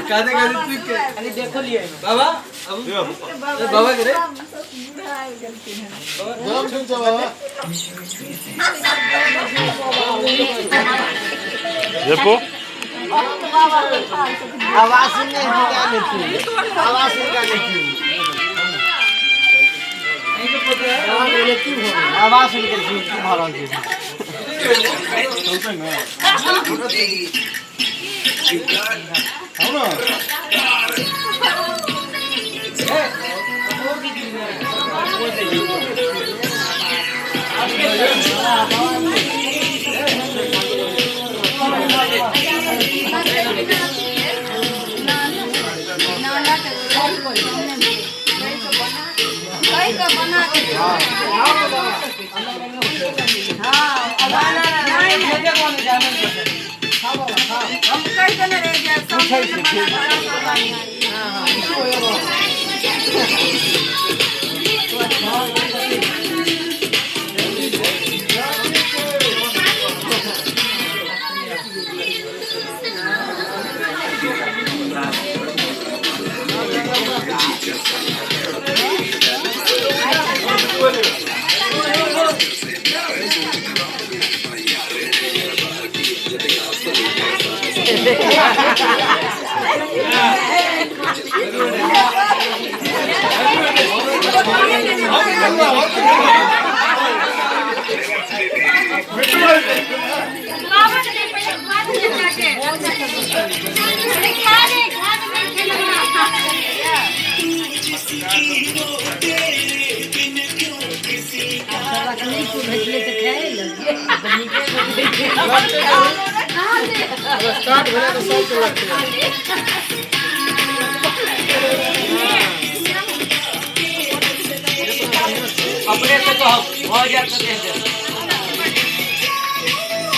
कादे कादे चुक के अरे देखो लिए बाबा अब बाबा करे जन्म दिन छ बाबा देखो आवाज सुनने हिनका नहि थी आवाज हिनका नहि थी आवाज सुनके की भऽ रहल छै। स्टार्ट भेलै तऽ सबके लगतै। अपने से कहब भऽ जायत तऽ कहि देब।